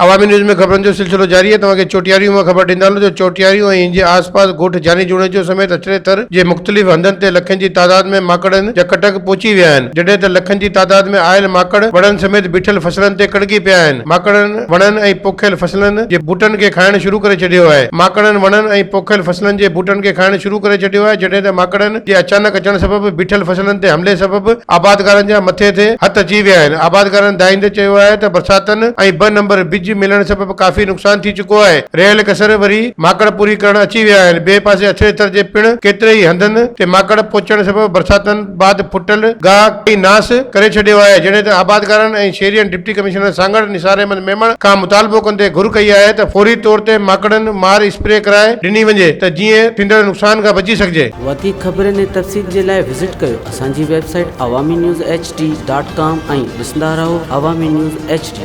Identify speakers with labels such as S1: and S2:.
S1: عوامي news ۾ خبرن جو سلسلو جاري آهي توهان کي چوٽياريون مان خبر ڏيندا هلون ته چوٽياريون ۽ ان جي آس پاس ڳوٺ جاني جوڻيجو سميت اڇڙي ٿر جي مختلف هنڌن تي لکن جي تعداد ۾ ماڪڙن جا ڪٽڪ پهچي ويا آهن جڏهن ته لکن جي تعداد ۾ آيل ماڪڙ وڻن سميت بيٺل فصلن تي ڪڙڪي پيا آهن ماڪڙن وڻن ۽ پوکيل فصلن جي ٻوٽن کي کائڻ شروع ڪري ڇڏيو آهي ماڪڙن وڻن ۽ پوکيل فصلن جي ٻوٽن کي کائڻ شروع ڪري ڇڏيو آهي جڏهن ته ماڪڙن جي اچانڪ اچڻ سبب بيٺل فصلن تي حملي سبب آبادگارن جا مٿي تي هٿ اچي ويا آهن، آبادگارن دانهيندي چيو آهي ته برساتن ۽ ٻه نمبر ٻج ملڻ سبب ڪافي نقصان ٿي چڪو آهي، رهيل ڪسر وري ماڪڙ پوري ڪرڻ اچي ويا آهن، ٻئي پاسي اڇڙي تر جي پڻ ڪيتري ئي هنڌن تي ماڪڙ پهچڻ سبب برساتن بعد ڦٽل گاهه کائي ناس ڪري ڇڏيو آهي، جڏهن ته آبادگارن ۽ شهرين ڊپٽي ڪمشنر سانگهڙ نثار احمد ميمڻ کان مطالبو ڪندي گهر ڪئي آهي ته فوري طور تي ماڪڙن مار اسپري ڪرائي ڏني وڃي ته جيئن ٿيندڙ نقصان کان بچي سگهجي.
S2: وڌيڪ خبرن ۽ تفصيل جي لاء وزٽ ڪيو اسان جي website Awami news H D dot com ۽ ڏسندا رهو عوامي نيوز ايڇ ڊي.